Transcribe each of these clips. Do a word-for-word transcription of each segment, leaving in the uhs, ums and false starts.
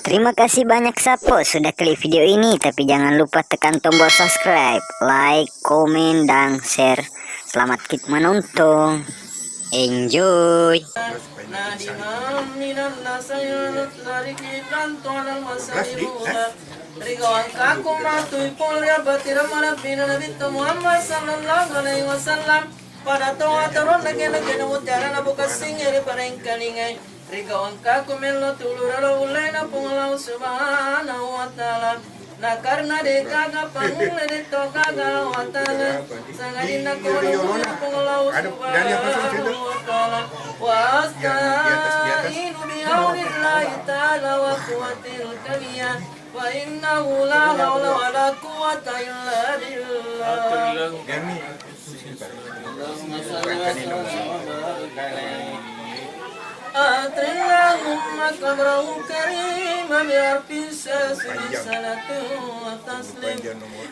Terima kasih banyak Sapo sudah klik video ini, tapi jangan lupa tekan tombol subscribe, like, komen, dan share. Selamat kit menonton. Enjoy. Ri gauangkaku matu ipolri abbatira malebbina Nabitta Muhammad sallallahu alaihi wasallam. Pada to atoronna kena-kena mutiara na bukassingnge ri parengkalingai. Ri gauangkaku mello tulu relo ullena Puang Allah Subhanahu wa Ta'ala. Na karena de gaga pangulle, de to gaga watanga. Sangadinna kono Puang Allah Subhanahu wa Ta'ala. Wa asta'inu bi'aunillahi ta'ala wa quwwatil kamiyah. Fa innahu la haula wa la quwwata illa billah. Allahumma salli wa sallim wa barik alaihi. Atrillahumma qabrahul karima bi arfin syasyrin salatin wa taslim.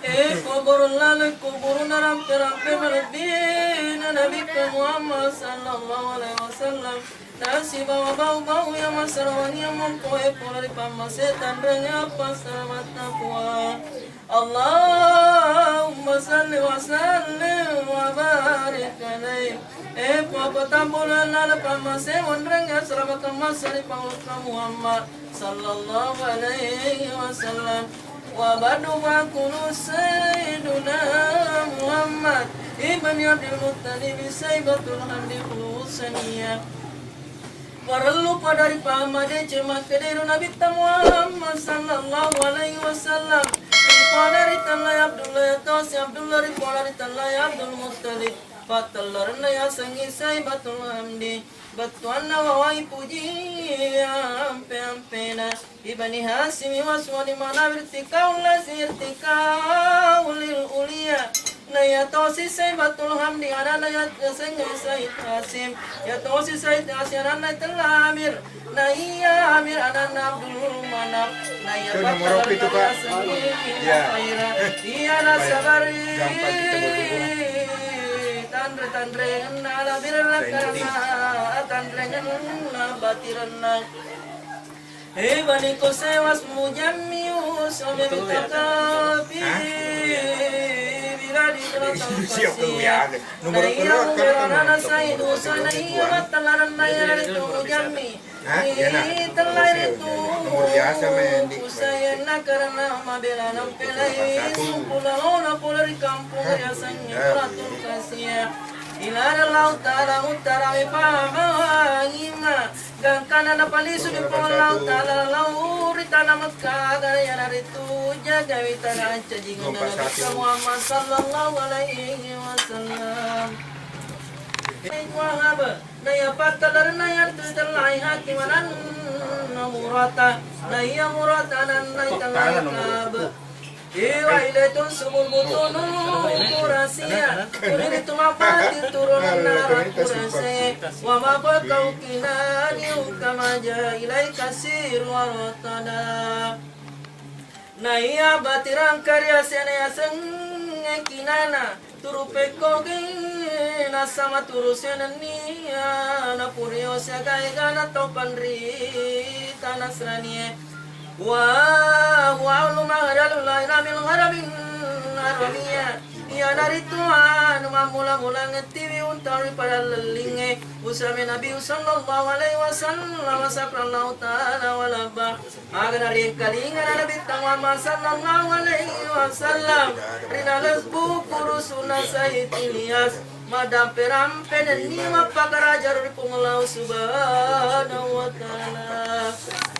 E kubur laleng kuburna rampe-rampe malebbina Nabitta Muhammad sallallahu alaihi wasallam. Nasibawa bau-bau iya massarowangngi iya mompoe pole ri pammasé tanrengngé appassalamat taqwa. Allahumma salli wa sallim wa barik alaih. E Puang, patampulo laleng pammasé monrengngé asalamakeng massa ri Puang Muhammad sallallahu alaihi wasallam. Wa ba'du, fa yaqulu Sayyiduna Muhammad ibni Abdul Muttalib Saibatul Hamdi Husaniyah. Parellu pada ripahang madeceng makkedairo Nabitta Muhammad sallallahu alaihi wasallam. Ripona ri tellai Abdullah, yatosi Abdullah ripona ri tellai Abdul Muttalib. Pattellarenna yasengngi Saibatul Hamdi. Bettuanna wawai puji ampe-ampena. Ibni Hasyim wasuwani manawi irtikaul lazi irtikaul ulia. Naiya tosi Saibatul Hamdi anana ya-, yasengnge Said Hasyim. Ya tosi Said Hasyim anana tella Amir. Naiya Amir anana Abdul Manaf. Naiya Itu nomor berapa itu, Pak? Yasengnge Iya. Khaira. Iya nasabari. Gampang kita berhubung. Tanre-tanrengenna labirna Saya karena tanrengenna batirenna. Hé bani ko sewas mujammiu sobe mitakapi. Bila di tengah-tengah. Naiya muberanana sai dosa, naiya mattellarenna iya ritu mujammi. Ih, tellai ritu. Kusayanna karena mabela nampelai sumpuna lona pole ri kampung riasengnge Bulatul Kasia. Ilara lau tala uttara we pamangima. Gangkanna napalisu di Puang Allahu Ta'ala lao ri tana Mekkah, aga iyanaritu jagawi tana ancajingenna Nabitta Muhammad sallallahu alaihi wasallam. Wahab, naiya pattalarna yantu tellai Hakim ananna Murata, naiya Murata ananna tellai Ka'ab. Iwa ile tun sumur butunu Qurasia. Uliri tu mapati turunna Qurasia. Wa ma faqau kinani ukama ja ilai kasir wa ratada. Naiya batirang karya sene aseng Kinana. Turu pekkogi nasama turu senennia napurio siagaegana tau panrita Nasranie. Wa huwa awwalu ma hadalul laila min harabin haramiya. Iyanaritu anu mammula-mula ngettiwi untau ri padallellingnge usame Nabi sallallahu alaihi wasallam, sakrallahu ta'ala wa labba. Aga nariengkalingana Nabitta Muhammad sallallahu alaihi wasallam ri laleng buku rusuna Said Ilyas, madampe-rampe nennia mappakaraja ri Puang Allah Subhanahu wa Ta'ala.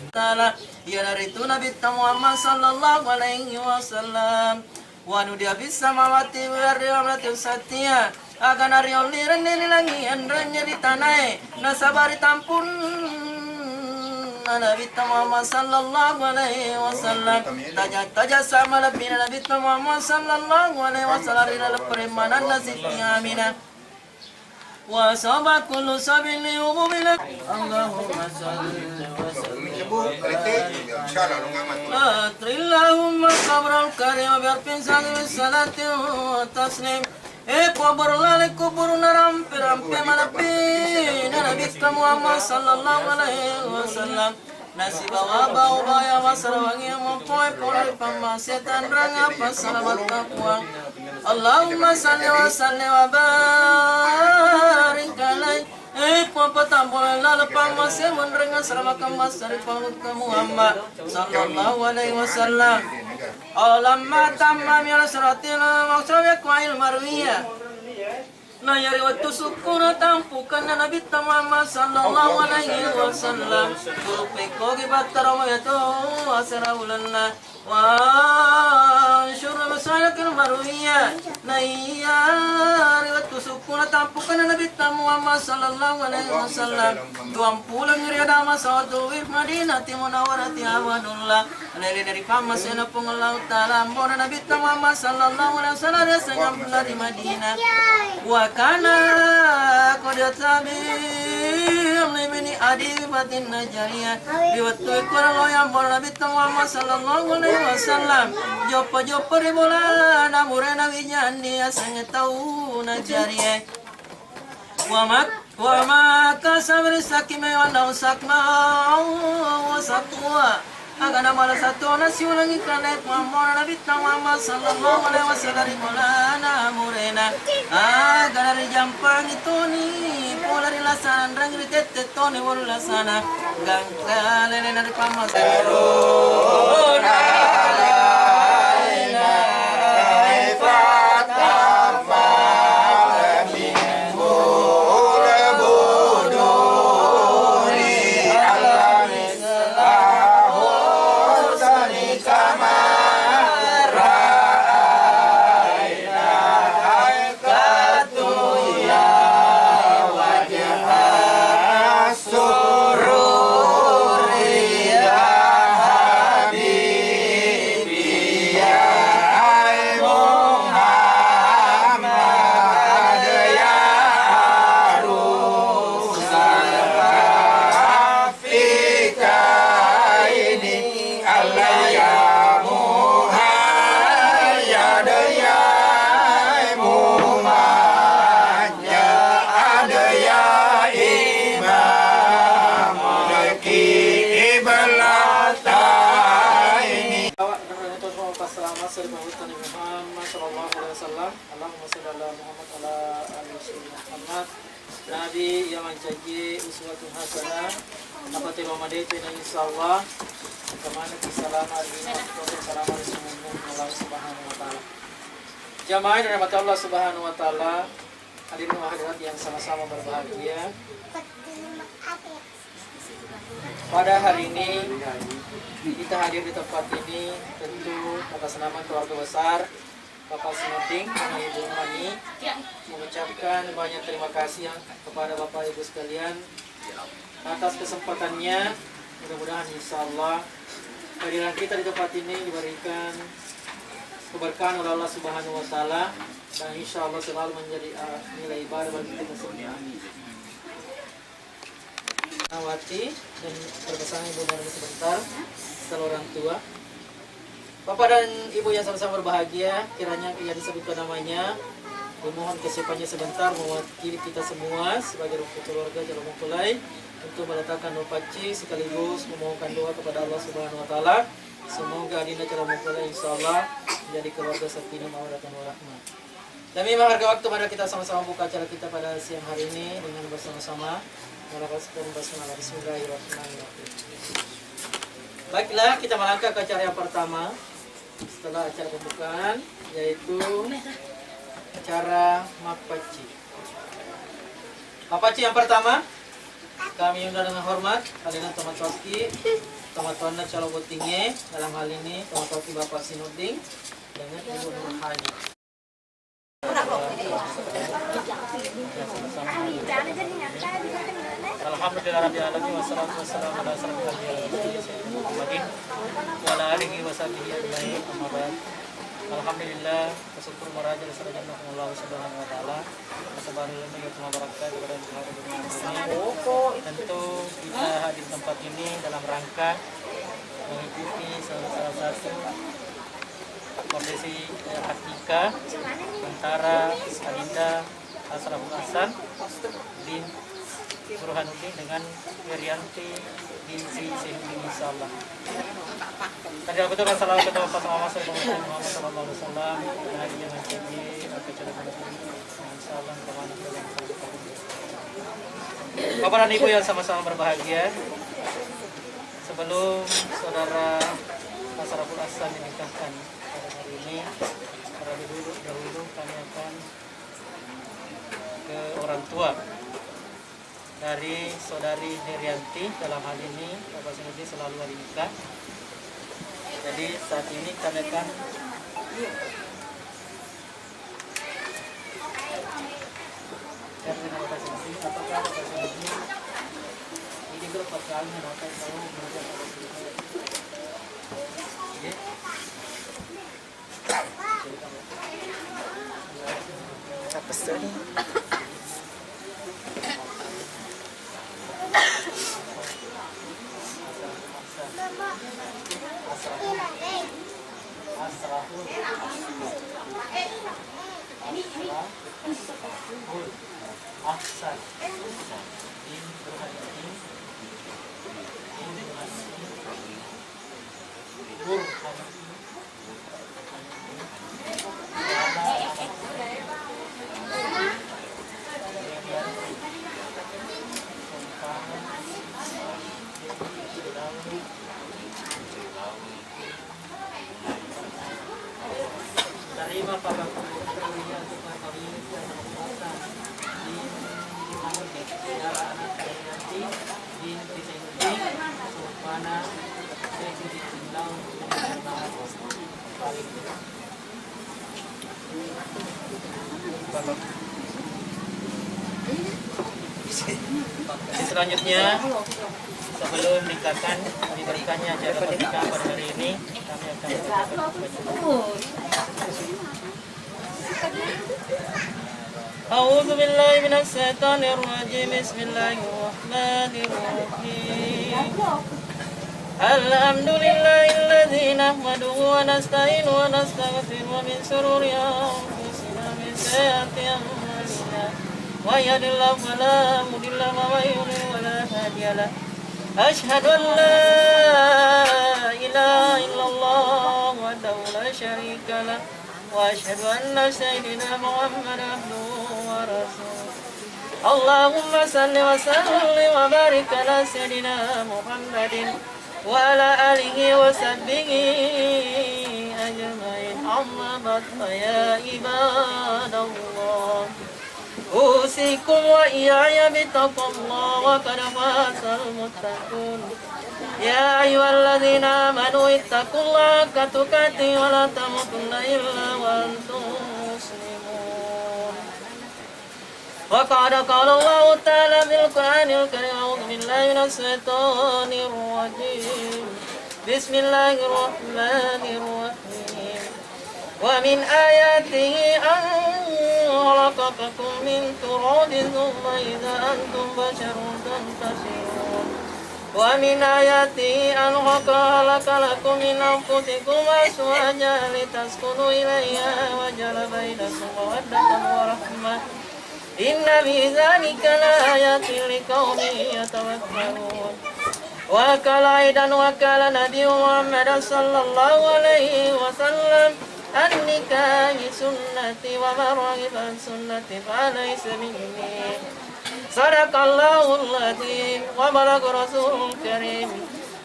Ta'ala, iyanaritu Nabitta Muhammad sallallahu alaihi wasallam. Wa nudiya fis samawati bi ardi hamlatin syatiyah. Aga nariollirenni ri langi enrengnge ri tanae, nasaba ritampunna Nabitta Muhammad sallallahu alaihi wasallam. Taja-, tajasa malebbina Nabitta Muhammad sallallahu alaihi wasallam ri laleng parimmananna Siti Aminah. Wa asaba kullu sabin li umumin. Allahumma salli wa sallim. Atrillahumma qabral karim bi arfin sani min salatin wa taslim. E kubur laleng kuburna rampe-rampe malebbina Nabitta Muhammad sallallahu alaihi wasallam. Nasibawa bau-bau ya masalawangi mumpoe pole pamma setan ranga pasalamat tapuang. Allahumma salli wa salli wa barik alaih. Eh, papa tambol lala pamma semun ranga salamakan masari pamukka Muhammad sallallahu alaihi wasallam. Alamma tamma mi ala suratil maksud ya kuail marwiyah. Na yari wettu sukkuna tampukenna Nabitta Muhammad sallallahu alaihi wasallam, tulu pekkogi battara moya to asera ulenna. Wa syurru masalakil marwiyah. Na iyari wettu sukkuna tampukenna Nabitta Muhammad sallallahu alaihi wasallam, duampulo ri adama sawatu wi Madinati Munawwarati Awanullah. Alele dari pammasena Puang Allahu Ta'ala, ambona Nabitta Muhammad sallallahu alaihi wasallam, dia sengam di Madinah. Wa kana qad tabi' li bani Adi Fatin Najariya. Di wettu ikura lo yang ambona Nabitta Muhammad sallallahu alaihi wasallam, joppa-joppa ri bolana murena wijandi aseng tau Najariya. Wa mak-, wa maka sabri sakime wa nau sakma wa sakwa. Aga namala satona siulangi kale Muhammad Nabitta Muhammad sallallahu alaihi wasallam ri bolana murena. Aga narijampangi toni pola ri lasana nrang ri tette toni wolu lasana. Gangka lele nari pamma. Fika ini Allah ya Muhammad ya ada ya Imam Kiblat ini. Awak dan orang tua semua pas selamat seri Nabi Muhammad sallallahu alaihi wasallam. Allahumma shalli ala Muhammad wa ala ali Sayyidina Muhammad. Nabi iya mancaji uswatun hasanah. Apa telo madeceng na insyaallah. Kemana ki salama ri lino, salama ri sumummu Allah Subhanahu wa Ta'ala. Jamaah yang dirahmati Allah Subhanahu wa Ta'ala, hadirin wa hadirat yang sama-sama berbahagia. Pada hari ini kita hadir di tempat ini tentu atas nama keluarga besar Bapak Sinoding sama Ibu Mani mengucapkan banyak terima kasih ya kepada Bapak Ibu sekalian atas kesempatannya. Mudah-mudahan insya Allah kehadiran kita di tempat ini diberikan keberkahan oleh Allah Subhanahu wa Ta'ala dan insya Allah selalu menjadi uh, nilai ibadah bagi kita semua. Awati dan berpesannya Ibu Nurani sebentar, setelah orang tua. Bapak dan Ibu yang sama-sama berbahagia, kiranya yang disebutkan namanya dimohon kesiapannya sebentar mewakili kita semua sebagai rukun keluarga calon mempelai untuk meletakkan doa pacci sekaligus memohonkan doa kepada Allah Subhanahu wa Ta'ala. Semoga adinda calon mempelai insya Allah menjadi keluarga sakinah mawaddah warahmah. Demi menghargai waktu, mari kita sama-sama buka acara kita pada siang hari ini dengan bersama-sama melafazkan basmalah. Bismillahirrahmanirrahim. Baiklah, kita melangkah ke acara yang pertama setelah acara pembukaan, yaitu acara mappacci. Mappacci yang pertama, kami undang dengan hormat alena tomatoaki, tomatoanna calon bottingnge, dalam hal ini tomatoaki Bapak Sinoding dengan Ibu Nurhani. Alhamdulillah rabbil alamin, wassalatu wassalamu ala asyrafil anbiya wal mursalin sayyidina Muhammadin wa ala alihi wa sahbihi ajmain, amma ba'd. Alhamdulillah, bersyukur maraja ri sarajanna Allah Subhanahu wa Ta'ala. Nasaba ri lalenna iyatu mabarakka kepada kita hari ini. Tentu kita hadir tempat ini dalam rangka mengikuti salah, salah satu prosesi, eh, akikah antara Adinda Asraful Hasan bin Burhanuddin dengan Ferianti binti Zainuddin, insyaallah. Tadi aku tuh masalah ketemu pas sama Rasulullah Muhammad sallallahu alaihi wasallam, nah, iya, nanti di apa cara, insyaallah, kemana. Bapak dan Ibu yang sama-sama berbahagia, sebelum saudara Asraful Ahsan dinikahkan pada hari ini, terlebih dulu dahulu kami akan ke orang tua dari saudari Herianti, dalam hal ini Bapak Zainuddin selalu wali nikah. Jadi saat ini kami akan Ahsan. Terima pagakku. Selanjutnya, sebelum nikahkan, diberkahnya acara pernikahan pada hari ini, kami akan أعوذ بالله من الشيطان الرجيم. بسم الله الرحمن الرحيم. الحمد لله الذي نحمده ونستعينه ونستغفره، ومن شرور أنفسنا ومن سيئات أعمالنا. من يهد الله فلا مضل له ومن يضلل فلا هادي له. أشهد أن لا إله إلا الله وحده لا شريك له، وأشهد أن سيدنا محمدا عبده ورسوله. اللهم صل وسلم وبارك على سيدنا محمد وعلى آله وصحبه أجمعين. أما بعد، فيا عباد الله، أوصيكم وإياي بتقوى الله، وقد فاز المتقون. يا أيها الذين آمنوا اتقوا الله حق تقاته ولا تموتن إلا وأنتم مسلمون. وقد قال الله تعالى في القرآن الكريم: أعوذ بالله من الشيطان الرجيم. بسم الله الرحمن الرحيم. ومن آياته أن خلقكم من تراب ثم إذا أنتم بشر تنتشرون. ومن آياته أن خلق لكم من أنفسكم أزواجا لتسكنوا إليها وجعل بينكم مودة ورحمة إن في ذلك لآيات لقوم يتفكرون. وقال أيضا، وقال النبي محمد صلى الله عليه وسلم: النكاح سنتي ومن رغب عن سنتي فليس مني. صدق الله العظيم وبلغ رسوله الكريم.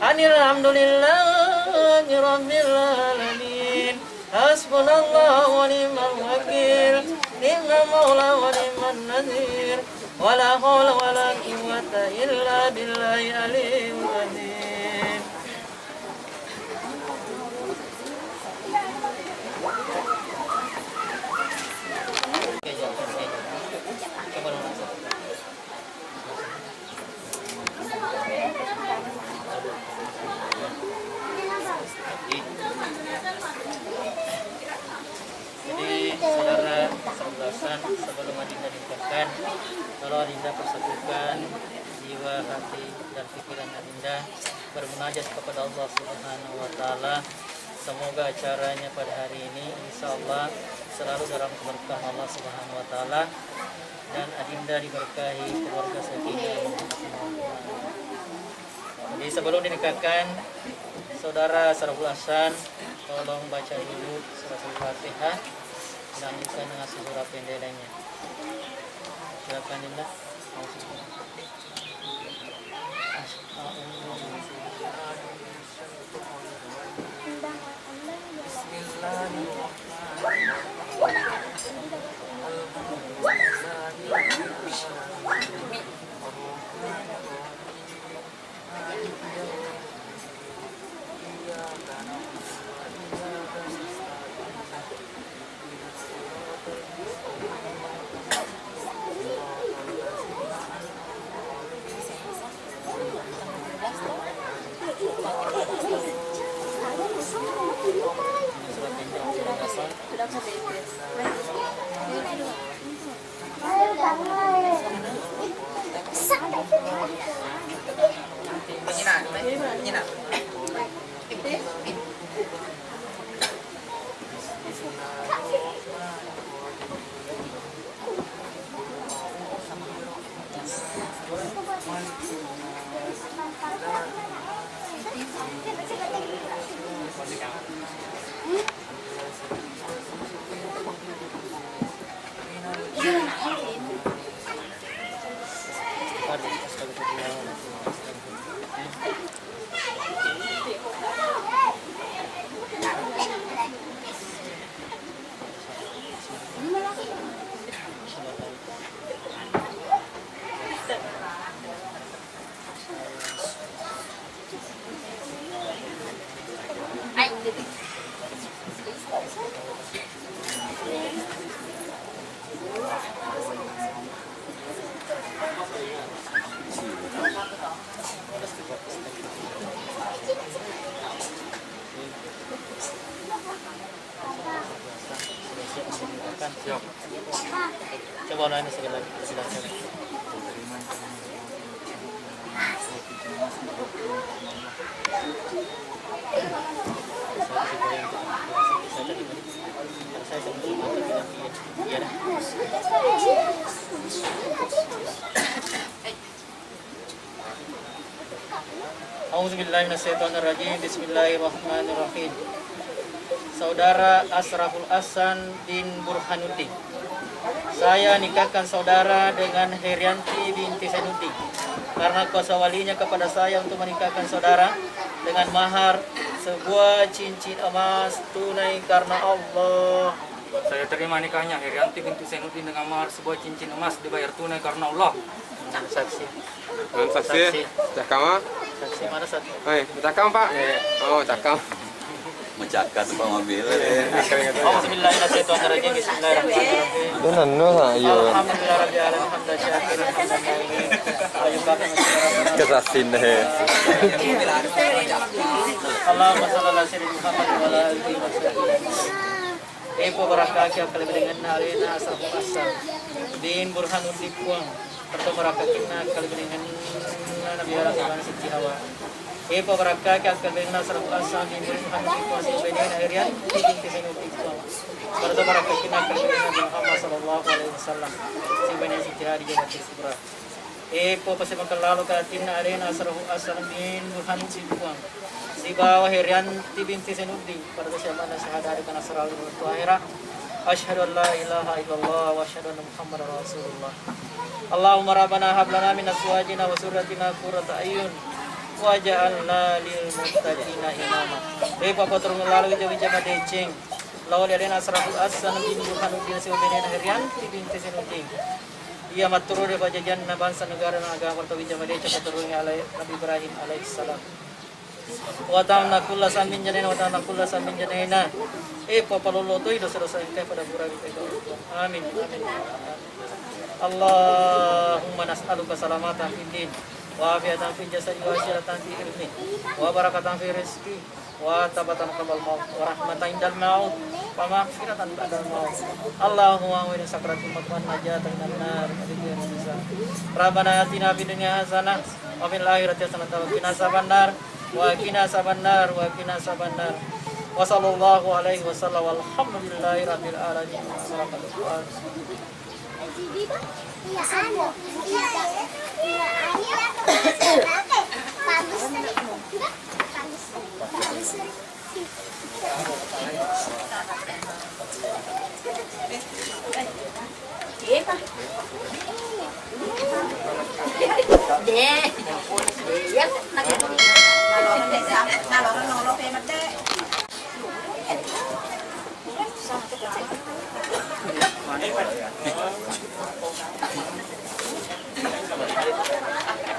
أن الحمد لله رب العالمين. حسبنا الله ونعم الوكيل، نعم المولى ونعم النصير، ولا حول ولا قوة إلا بالله العلي العظيم. Jadi, saudara, sebelasan, sebelum adinda nikahkan, tolong adinda persatukan jiwa, hati, dan pikiran adinda bermunajat kepada Allah Subhanahu wa Ta'ala. Semoga acaranya pada hari ini, insya Allah, selalu dalam keberkahan Allah Subhanahu wa Ta'ala dan Adinda diberkahi keluarga sakinah. Jadi, sebelum dinikahkan, Saudara Saraful Hasan, tolong baca dulu surat Al-Fatihah, dilanjutkan dengan surat pendek lainnya. Silakan, Dinda. Bismillahirrahmanirrahim. Alhamdulillahirabbil alamin. Arrahmanirrahim. Maliki yaumiddin. Iyyaka na'budu wa iyyaka nasta'in. Coba ulangi sekali lagi. A'udzubillahi minasyaitonirrajim. Bismillahirrahmanirrahim. Saudara Asraful Hasan bin Burhanuddin. Saya nikahkan saudara dengan Herianti binti Zainuddin karena kuasa walinya kepada saya untuk menikahkan saudara dengan mahar sebuah cincin emas tunai karena Allah. Saya terima nikahnya Herianti binti Zainuddin dengan mahar sebuah cincin emas dibayar tunai karena Allah. Saksi. Kan saksi. Saksi. Cakama? Saksi mana saksi? Hai, cakam, Pak? Iya, iya. Oh, cakam. Mencakar tuh, Pak, mobil. Iya, iya. Bismillahirrahmanirrahim. Bismillahirrahmanirrahim. Alhamdulillah rabbil alamin, hamdan syakirin, hamdan naimin. Ayo, Pak. Kesasin deh. Allahumma shalli ala sayyidina Muhammad wa ala alihi wa sahbihi. Epo barakkaki akkalebbirengenna alena Asraful Hasan bin Burhanuddin Puang. Perto barakkakinna akkalebbirengenna Nabi Adam Ibana Siti Hawa. Epo barakkaki akkalebbirengenna Asraful Hasan bin Burhanuddin Puang sibawa benena Herianti binti Zainuddin Puang. Perto barakkakinna akkalebbirengenna Nabi Muhammad sallallahu alaihi wasallam sibawa benena Siti Khadijah binti Kubra. Epo pasemakeng lalo katinna alena Asraful Hasan bin Burhanuddin Puang sibawa Herianti binti Zainuddin pada kasiamanna syahada dengan asrarul tuahira. Asyhadu an la ilaha illallah wa asyhadu anna Muhammadar Rasulullah. Allahumma rabbana hab lana min azwajina wa dzurriyyatina qurrata a'yun waj'alna lil muttaqina imama. Epo paturung lalo wija-wija madeceng lao ri alena Asraful Hasan bin Burhanuddin sibawa benena Herianti binti Zainuddin. Iya matturunni pajajianna bangsa, negara, dan agama, perto wija madeceng paturungi alai Nabi Ibrahim alaihissalam. Wa tamna kulla sambin janaina, wa tamna kulla sambin janaina. Epo palollo toi dosa-dosa engkae pada pura engkae. Amin. Amin. Allahumma nas'aluka salamatan fid din, wa afiatan fil jasadi, wa sihatan fil ilmi, wa barakatan fil rizqi, wa taubatan qabla maut, wa rahmatan indal maut, wa maghfiratan ba'dal maut. Allahumma wa inna sakaratul maut, wa najatan minan nar. Rabbana atina fid dunya hasanah, wa fil akhirati hasanah, wa qina azaban nar. وقنا عذاب النار، وقنا عذاب النار. وصلى الله عليه وسلم، والحمد لله رب العالمين.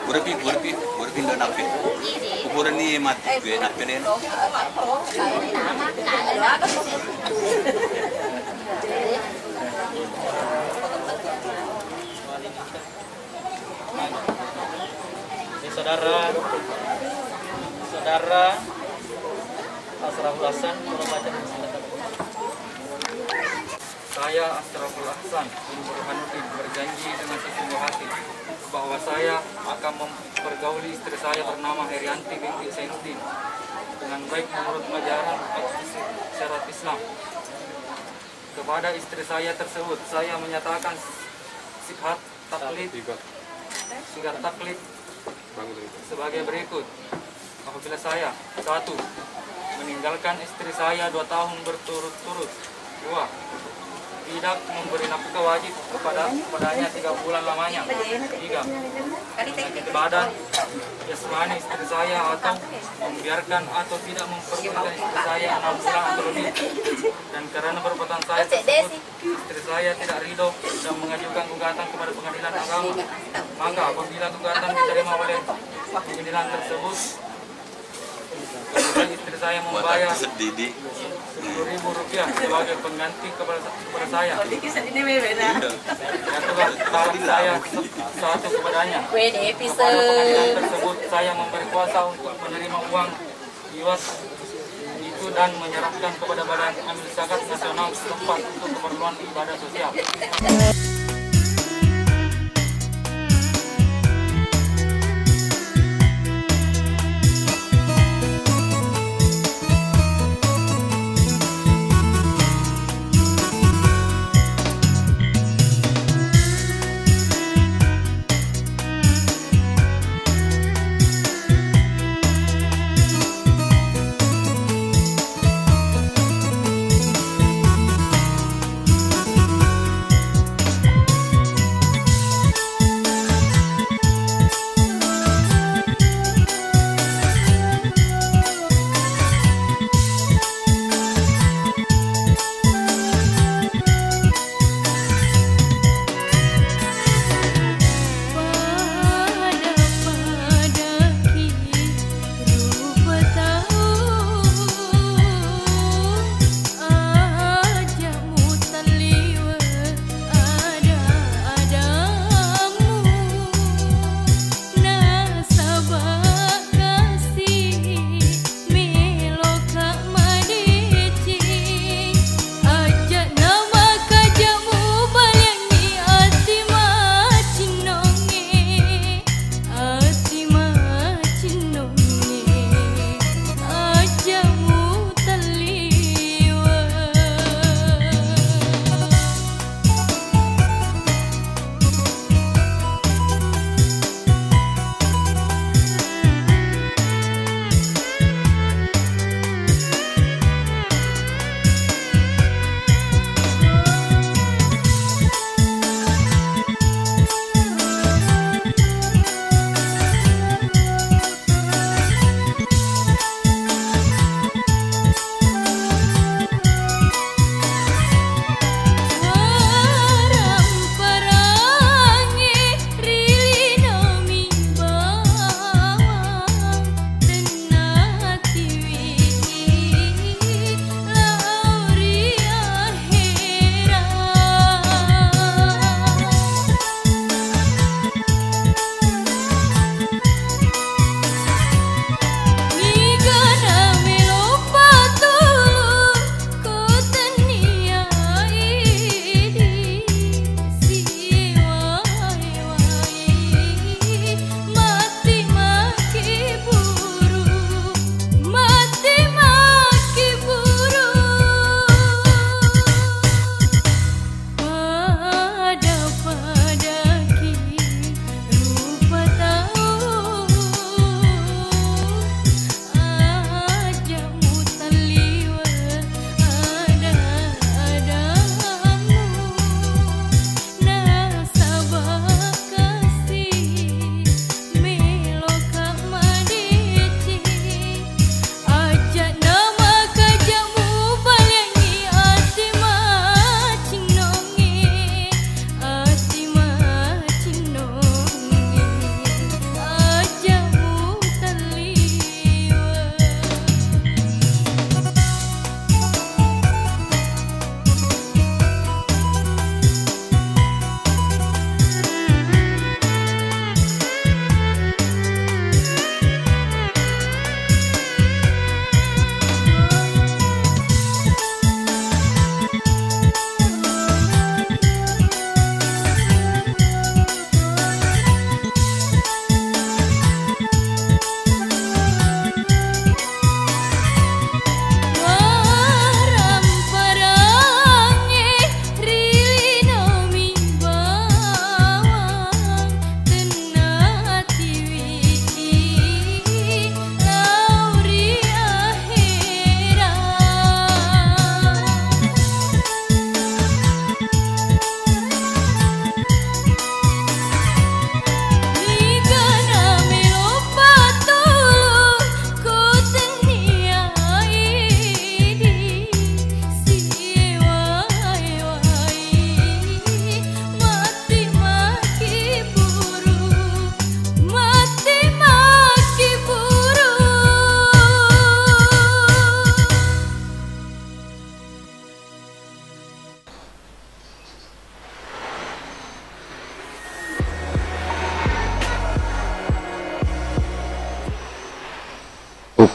Purapi, purapi, purapi ndo nappe. Kupurani mati gue nappe nena. Ini saudara, saudara Asraful Hasan, tolong baca. Saya, Asraful Hasan bin Burhanuddin, berjanji dengan sesungguh hati bahwa saya akan mempergauli istri saya bernama Herianti binti Zainuddin dengan baik menurut ajaran syariat Islam. Kepada istri saya tersebut, saya menyatakan sihat taklid, sigar taklid sebagai berikut. Apabila saya, satu, meninggalkan istri saya dua tahun berturut-turut, dua, tidak memberi nafkah wajib kepada, kepadanya tiga bulan lamanya, tiga, menyakiti badan, jasmani istri saya, atau membiarkan atau tidak memperdulikan istri saya enam bulan atau lebih, dan karena perbuatan saya tersebut, istri saya tidak ridho dan mengajukan gugatan kepada pengadilan agama. Maka apabila gugatan diterima oleh pengadilan tersebut, kemudian istri saya membayar sepuluh ribu rupiah sebagai pengganti kepada, kepada saya. Jatuhlah talak saya satu kepadanya. Kepada pengadilan tersebut, saya memberi kuasa untuk menerima uang iwas itu dan menyerahkan kepada Badan Amil Zakat Nasional setempat untuk keperluan ibadah sosial.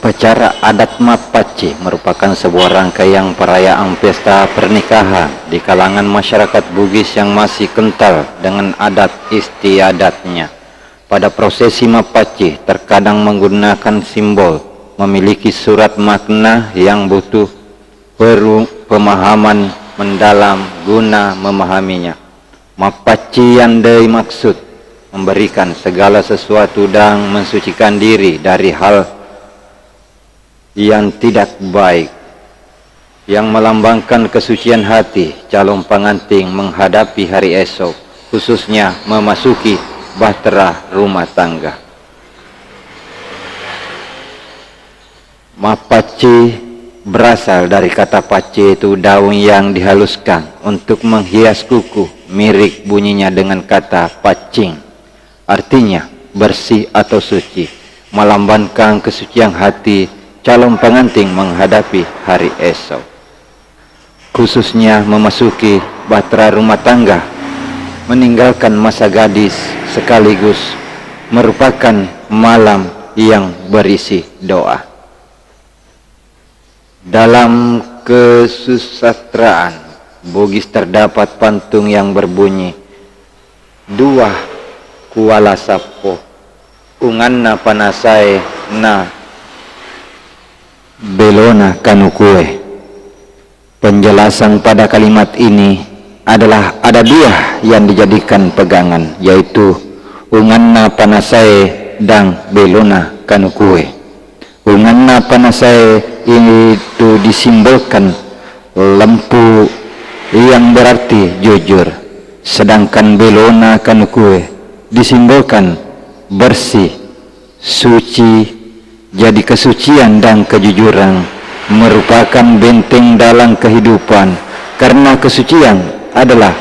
Acara adat mappacci merupakan sebuah rangkaian perayaan pesta pernikahan di kalangan masyarakat Bugis yang masih kental dengan adat istiadatnya. Pada prosesi mappacci terkadang menggunakan simbol memiliki surat makna yang butuh peru-, pemahaman mendalam guna memahaminya. Mappacci yang dimaksud memberikan segala sesuatu dan mensucikan diri dari hal yang tidak baik, yang melambangkan kesucian hati calon pengantin menghadapi hari esok, khususnya memasuki bahtera rumah tangga. Mappacci berasal dari kata pacci, yaitu daun yang dihaluskan untuk menghias kuku, mirip bunyinya dengan kata paccing. Artinya, bersih atau suci, melambangkan kesucian hati calon pengantin menghadapi hari esok. Khususnya memasuki bahtera rumah tangga, meninggalkan masa gadis sekaligus merupakan malam yang berisi doa. Dalam kesusastraan Bugis terdapat pantun yang berbunyi, "Dua kuala sappo, unganna panasae na belona kanukue." Penjelasan pada kalimat ini adalah ada dua yang dijadikan pegangan, yaitu unganna panasae dan belona kanukue. Unganna panasae itu disimbolkan lempu yang berarti jujur, sedangkan belona kanukue disimbolkan bersih, suci. Jadi kesucian dan kejujuran merupakan benteng dalam kehidupan, karena kesucian adalah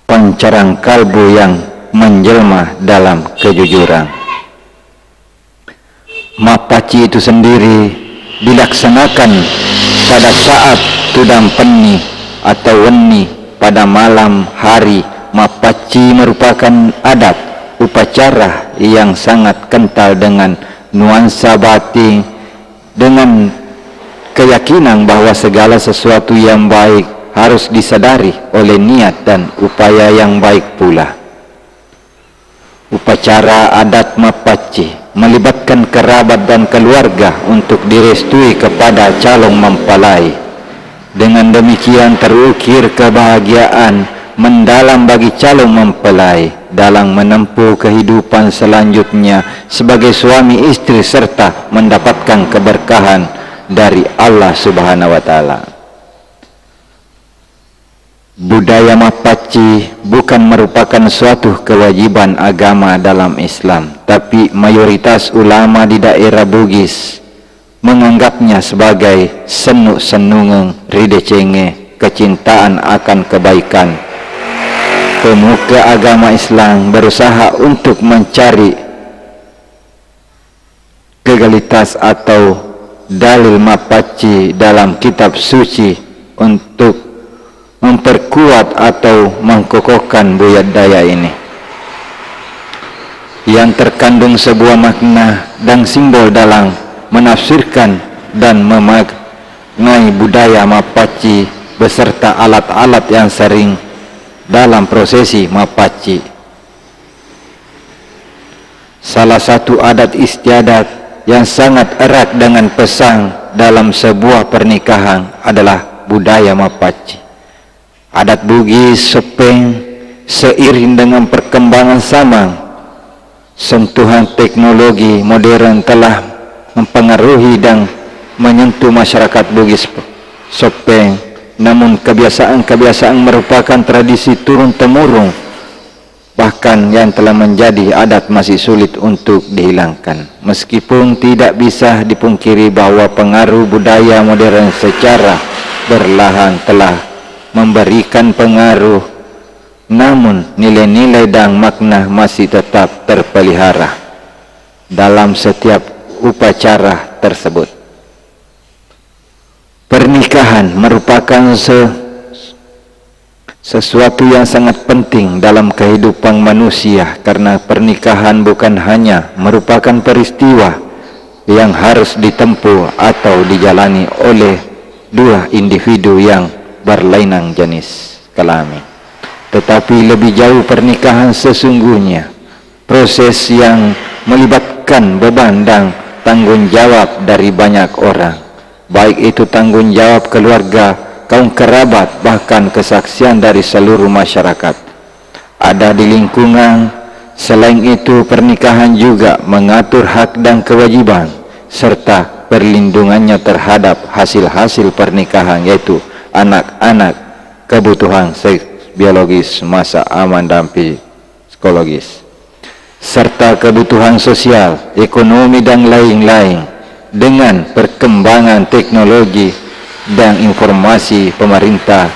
pancaran kalbu yang menjelma dalam kejujuran. Mappacci itu sendiri dilaksanakan pada saat tudang penni atau wenni pada malam hari. Mappacci merupakan adat upacara yang sangat kental dengan nuansa batin, dengan keyakinan bahwa segala sesuatu yang baik harus disadari oleh niat dan upaya yang baik pula. Upacara adat mappacci melibatkan kerabat dan keluarga untuk direstui kepada calon mempelai. Dengan demikian, terukir kebahagiaan mendalam bagi calon mempelai dalam menempuh kehidupan selanjutnya sebagai suami istri serta mendapatkan keberkahan dari Allah Subhanahu wa Ta'ala. Budaya mappacci bukan merupakan suatu kewajiban agama dalam Islam, tapi mayoritas ulama di daerah Bugis menganggapnya sebagai sennu-sennungeng ri decengnge kecintaan akan kebaikan. Pemuka agama Islam berusaha untuk mencari legalitas atau dalil mappacci dalam kitab suci untuk memperkuat atau mengkokohkan budaya ini yang terkandung sebuah makna dan simbol dalam menafsirkan dan memaknai budaya mappacci beserta alat-alat yang sering dalam prosesi mappacci. Salah satu adat istiadat yang sangat erat dengan pesan dalam sebuah pernikahan adalah budaya mappacci. Adat Bugis Soppeng, seiring dengan perkembangan zaman, sentuhan teknologi modern telah mempengaruhi dan menyentuh masyarakat Bugis Soppeng. Namun, kebiasaan-kebiasaan merupakan tradisi turun-temurun, bahkan yang telah menjadi adat masih sulit untuk dihilangkan. Meskipun tidak bisa dipungkiri bahwa pengaruh budaya modern secara berlahan telah memberikan pengaruh, namun nilai-nilai dan makna masih tetap terpelihara dalam setiap upacara tersebut. Pernikahan merupakan se-, sesuatu yang sangat penting dalam kehidupan manusia, karena pernikahan bukan hanya merupakan peristiwa yang harus ditempuh atau dijalani oleh dua individu yang berlainan jenis kelamin. Tetapi lebih jauh pernikahan sesungguhnya, proses yang melibatkan beban dan tanggung jawab dari banyak orang, baik itu tanggung jawab keluarga, kaum kerabat, bahkan kesaksian dari seluruh masyarakat ada di lingkungan. Selain itu, pernikahan juga mengatur hak dan kewajiban serta perlindungannya terhadap hasil-hasil pernikahan, yaitu anak-anak, kebutuhan seks biologis, masa aman dan psikologis, serta kebutuhan sosial, ekonomi, dan lain-lain. Dengan perkembangan teknologi dan informasi, pemerintah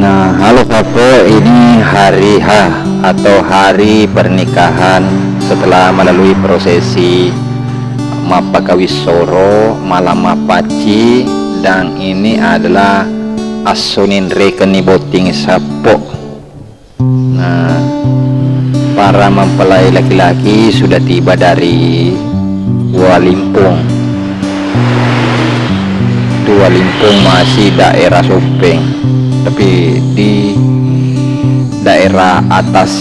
Nah, halo Sappo, ini hari H atau hari pernikahan setelah melalui prosesi mappakawissoro, malam mappaci, dan ini adalah esso ninrekenni botting Sappo. Nah, para mempelai laki-laki sudah tiba dari Dua Limpung. Dua Limpung masih daerah Soppeng, tapi di daerah atas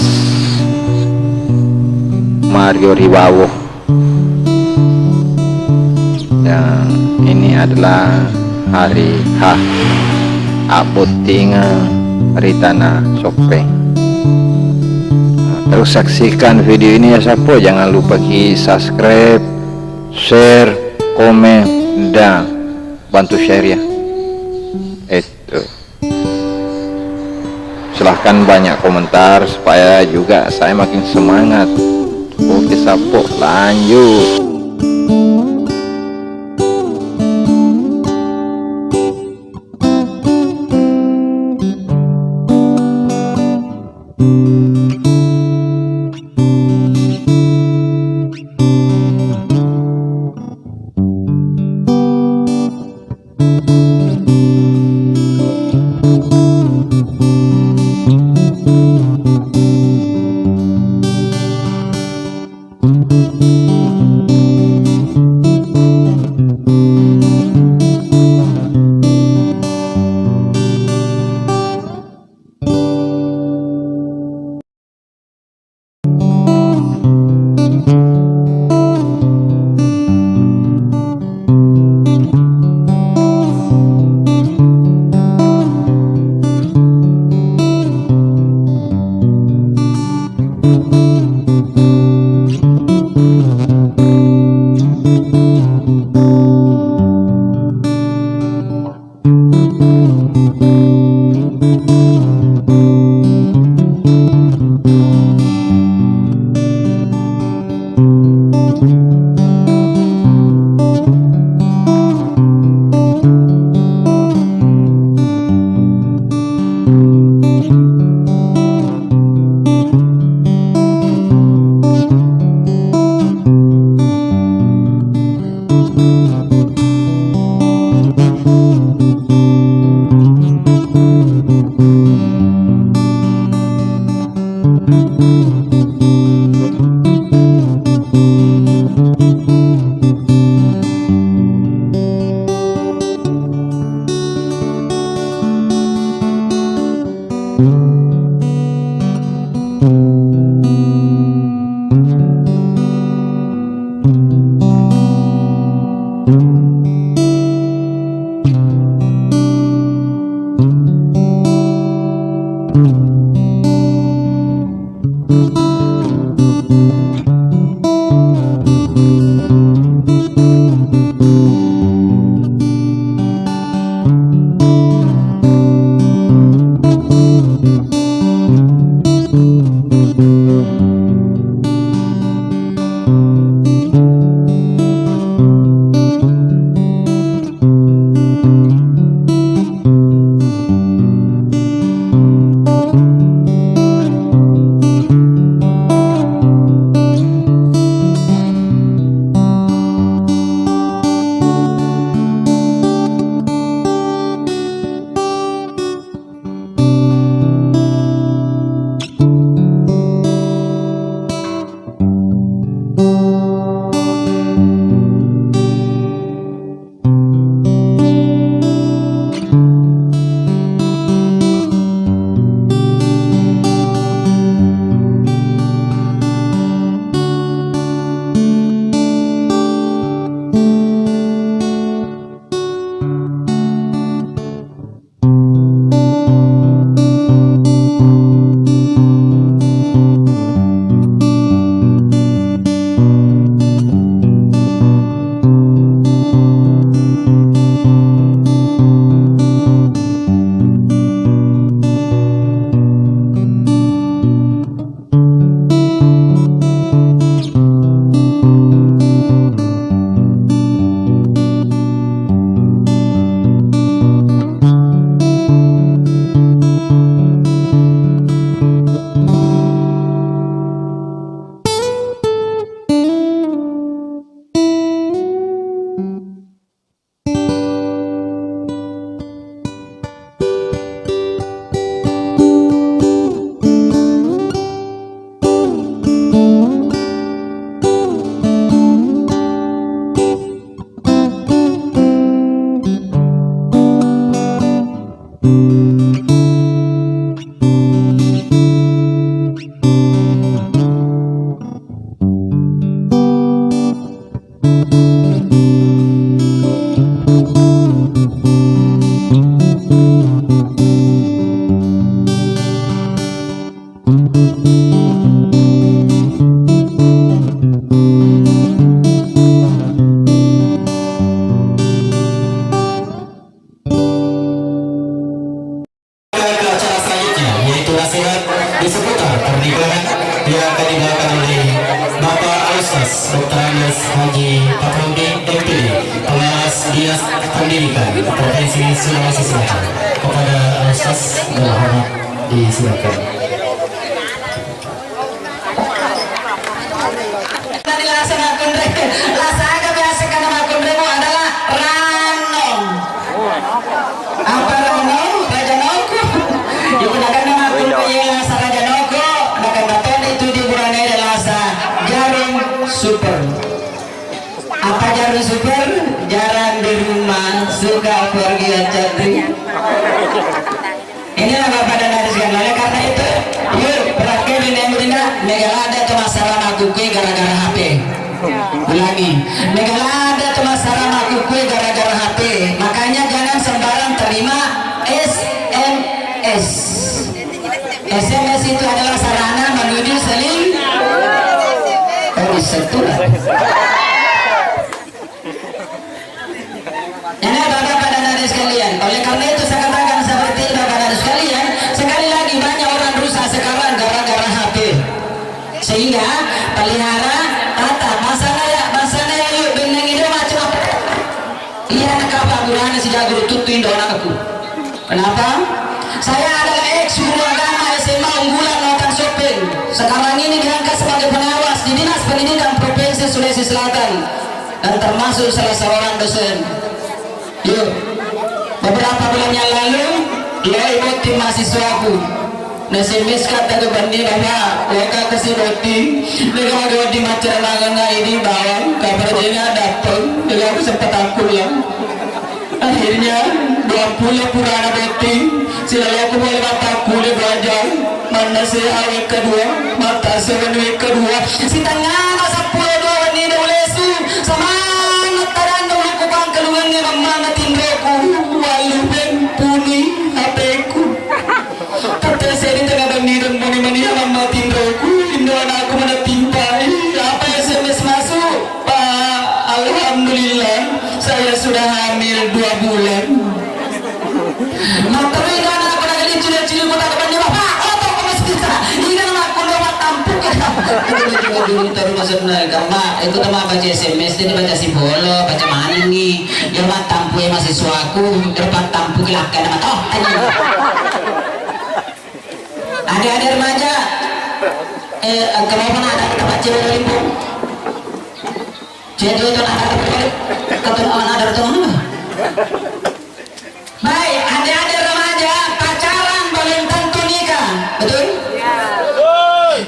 Mario Riwawo. Dan ini adalah hari H, abbottingeng ri Tana Soppeng. Terus saksikan video ini ya Sappo, jangan lupa ki subscribe, share, komen, dan bantu share ya. Itu. Silahkan banyak komentar supaya juga saya makin semangat. Oke Sappo, lanjut. Siap di seputar pernikahan yang akan dibawakan oleh Bapak Ustaz doktor Andes Haji Fakhruddin, M P D, Pengawas Dinas Pendidikan Provinsi Sulawesi Selatan. Kepada Ustaz, dengan hormat disilakan. Tadi lasa makkunrai, lasa aga biasa kana makkunraimu adalah ranong. Apa ranong? Rajanoko. Iya, nakenna makkunrai lasa rajanoko, nakenna toni tu di burane lasa jarum super. Apa jarum super? Jarang di rumah, suka pergi aja tuh. Inilah Bapak dan Adik sekalian. Oleh karena itu, yuk, berakhir di Nemrina, mega ladde to massarama makkukue gara-gara H P. Ulangi, mega ladde to massarama makkukue gara-gara H P. Makanya jangan sembarang terima S M S. S M S itu adalah sarana menuju seling-, oh, disentuh. Nah, Bapak-bapak dan Adik sekalian, oleh karena itu saya katakan seperti ini, Bapak dan Adik sekalian, sekali lagi banyak orang rusak sekarang gara-gara H P. Sehingga pelihara, tata, masana ya, masana ya, yuk, benneng ini macam apa? Iya, anak apa? Gurana si jago tuttu indo anakku. Kenapa? Saya adalah ex guru agama S M A unggulan Lautan Sopeng. Sekarang ini diangkat sebagai pengawas di Dinas Pendidikan Provinsi Sulawesi Selatan dan termasuk salah seorang dosen. Yuk, beberapa bulan yang lalu, lo ikuti mahasiswaku. Na S M S ka tega benni, Bapak, waka kasi botting, mega wedding maccaramakengnga idi bawang, kabar jenga dappeng, mega kesempatan kuliah. Akhirnya, dua puluh purana botting, silaloko pole mappakkulia dua jam, mannaseha wekka dua, mattasseng wenni wekka dua, sitengngana seppulo dua wenni de ulesu, samanna tadanna ulukku pangkalungengnge mammanna tinroku, wallu peng punui H P-ku. Tette seddi tengnga benni remmuni mania mamma tinroku, indo anakku manattimpai, apa S M S masuk? Pak, alhamdulillah, saya sudah hamil dua bulan. Matterui anakku naga licu dan cilik kota kebannya, Bapak, oto ke masjid, Pak. Ini anakku udah mattampu. Itu juga dulu terus maksudnya, Kak, Mak, itu teman baca S M S, ini baca sipolo, baca mana nih? Dia mattampu ya mahasiswaku, dia mattampu ke lakka nama toh. Adik-adik remaja, eh, kenapa nak ada tempat cewek limpung? Jadi itu nak ada tempat, kata orang ada tempat. Baik, adik-adik remaja, pacaran belum tentu nikah, betul?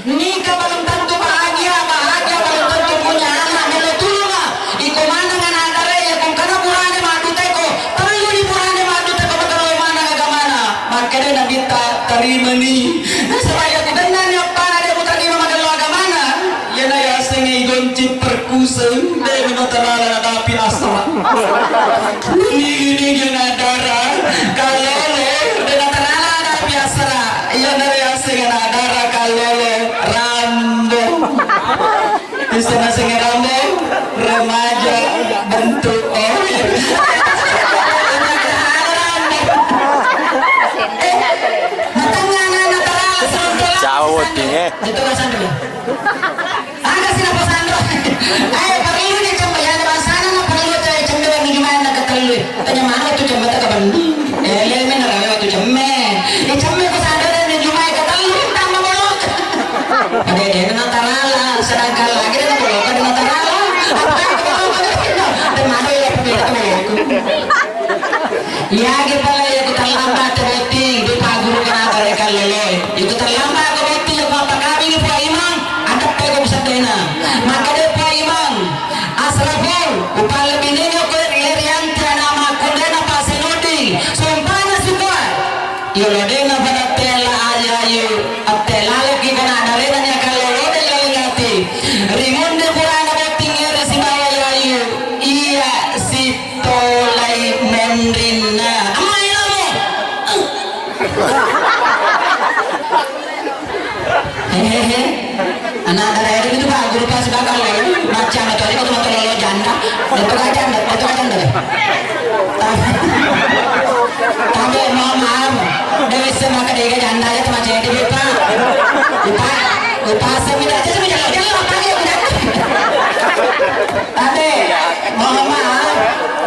Nikah belum tentu bahagia, bahagia belum tentu punya anak. Melo tulunga, iko maneng anak dare, ya kong kana burane maduteko, perlu di burane maduteko, betul maneng agamana. Makanya Nabi tak terima nih. Supaya ku kenal ni apa ada ku terima magello agamana. Iyana yasengnge igonci perkuseng, de' natarala nadapi asra. Nigi-nigi nadara, kallolo, de' natarala nadapi asra. Iyana yasengnge nadara, kallolo, Rambo. Bisa nasengnge Rambo, remaja bentuk oil. Eh, matengah anak natarala, Rambo. Ciao, Wotting, eh. Itu rasanya. Aga sih napa sanro? Eh, perlu ni cembe, ya, ada bahasana na perlu cari cembe, bagi gimana ke tellu. Tanya mana tu cembe tak kebendi. Eh, le, men, ada tu cembe. Eh, cembe ku sadar dan cuma ke tellu tambah bolok. Ada dia na tarala, sedangkan lagi na bolok, ada na tarala. Apa yang bolok? Ada mana ya, perlu itu bolok. Iyagi pale iya ku terlambat botting, di paguru kena bareka loloi. Iya ku terlambat ko botting, iya ku mappakawingi Puang Imang, adeppe ko seddena. Makkeda Puang Imang, Asraful, upallebinenga koe ri Rianti ana makkunraina Pak Senudin, sumpana sukua. Iya lo dena pada tela aja ayu, atte laloki kena darena nya kallolo de lolingati. Rimunde purana botting ere sibawa yayu, iya si Tolai monrinna. Amma ilmu. Hehehe. Anak daerah itu Pak guru pas bakal macam atau itu cuma terlalu janda. Itu aja janda, itu aja janda. Tabe, mohon maaf. Dewe semaka dega janda aja cuma jadi, Pak. Lupa, lupa semi aja cuma jalan-jalan apa aja udah. Tabe, mohon maaf.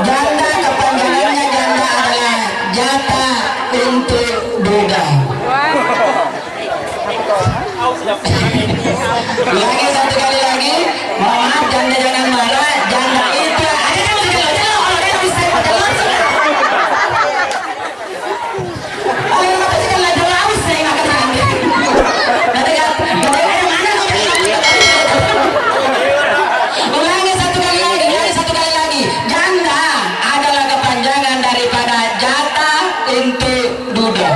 Janda kepanjangannya janda adalah jatah untuk duda. Ulangi satu kali lagi, mohon maaf, janda jangan marah, janda itu ada yang mau jalan-jalan, kalau ada yang bisa jalan, oh, yang mau jalan-jalan, saya nggak kenal. Nanti kan, ulangi satu kali lagi, ulangi satu kali lagi, janda adalah kepanjangan daripada jatah untuk duda.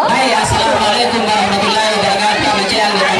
Hai, assalamualaikum warahmatullahi wabarakatuh. Kami cek anggota.